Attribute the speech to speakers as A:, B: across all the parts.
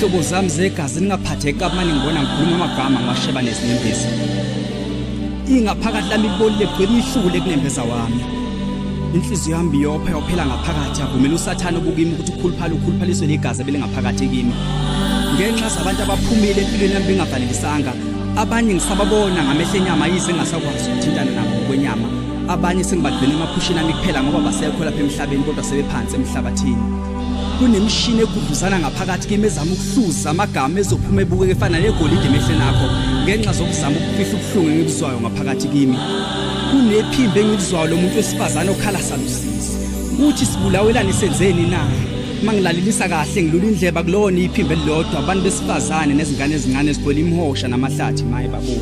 A: Ihlobo zami zegazi ningaphatheki kabi manje ngibona ngikhuluma amagama ngiwasheba nezinyembezi. Ingaphakathi lami libolile kugcwele ihlule kunembeza wami. Inhliziyo yami yopha yophela ngaphakathi avumela uSathane ubukimi ukuthi ukhuluphala ukhuluphaliswe negazi ebelingaphakathi kimi. Ngenxa zabantu abaphumile empilweni yami bengavalelisanga, abanye ngisababona ngamehlo enyama yize ngingasakwazi ukuthintana nabo ngokwenyama. Abanye sengibagcina emaphusheni ami kuphela ngoba basekho lapha emhlabeni kodwa sebephansi emhlabathini. Kunemishini egudluzana ngaphakathi kimi ezama ukuhluza amagama ezophuma ebukeka efana negolide emehlweni akho ngenxa zokuzama ukufihla ubuhlungu engibuzwayo ngaphakathi kimi. Kunephimbo engilizwayo lomuntu wesifazane okhala salusizi. Uthi sibulawelani senzeni na? Mangilalelisa kahle ngilula indleba kulona iphimbo elilodwa abantu besifazane nezingane ezincane ezigcwele imihosha namahlathi maye babo.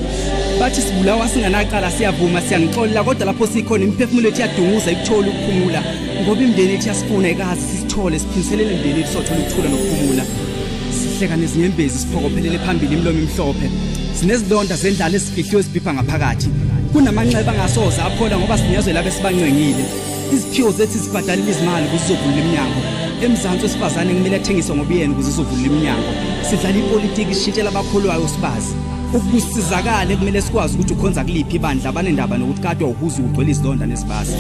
A: Bathi sibulawa singanacala siyavuma siyanixolela kodwa lapho sikhona imiphefumulo yethu iyadunguza ikuthola ukuphumula ngoba imindeni yethu iyasifuna ikazi sisithole siphindiselele imindeni yethu sothola ukuthula nokuphumula. Sihleka nezinyembezi siphokophelele phambili imilomo imhlophe. Sinezilonda zendlala ezifihliwe ezibhibha ngaphakathi. Kunamanxeba angasoze aphola ngoba sinyazwe laba esibancengile. Iziphiwo zethu zibhadalela izimali ukuze uzovula iminyango. Emzansi wesifazane kumele athengiswe ngobuyena ukuze uzovula iminyango. Sidlala ipolitiki sishintshela abakholwayo sibazi. Ukusizakale kumele sikwazi ukuthi ukhonza kuliphi ibandla abanendaba nokuthi kade uhuza ugcwele izilonda nezibazi.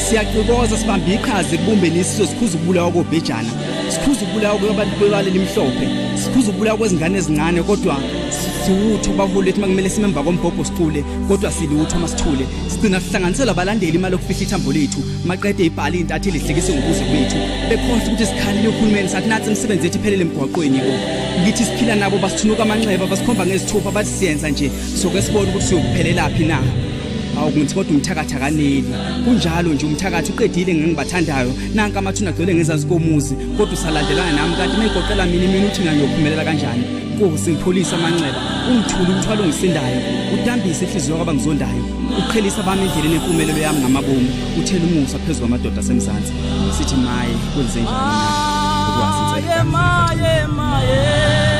A: Siyacikoza sibambe iqhaza ekubumbeni isizwe sikhuza ukubulawa kobhejana. Sikhuza ukubulawa kwabantu bebala elimhlophe. Sikhuza ukubulawa kwezingane ezincane kodwa siwutho baholi lethu makumele sime emva kombhobho sicule kodwa silutho masithule. Sigcina sihlanganiselwa abalandeli imali yokufihla ithambo lethu maqede ibhale intatheli ihlekise ngobuze kwethu bekhohlwa ukuthi sikhalile uhulumeni sathi nathi imisebenzi yethu iphelele emgwaqweni bo. Ngithi siphila nabo basithunuka amanxeba basikhomba ngezithupha bathi siyenza nje soke sibone ukuthi siyokuphelelaphi na. Awu ngithi kodwa umthakathi akaneli. Kunjalo nje umthakathi uqedile ngengibathandayo nanka amathuna agcwele ngezansi komuzi kodwa usalandelana nami kanti mayigoqela mina imini uthi mina ngiyophumelela kanjani. Nkosi ngipholisa amanxeba ungithule umthwalo ongisindayo udambise inhliziyo kwabangizondayo uqhelisa bami endleleni empumelelo yami ngamabomu uthela umusa phezu kwamadoda asemzansi sithi maye kwenze njani na ukwazi
B: Maye, maye, maye.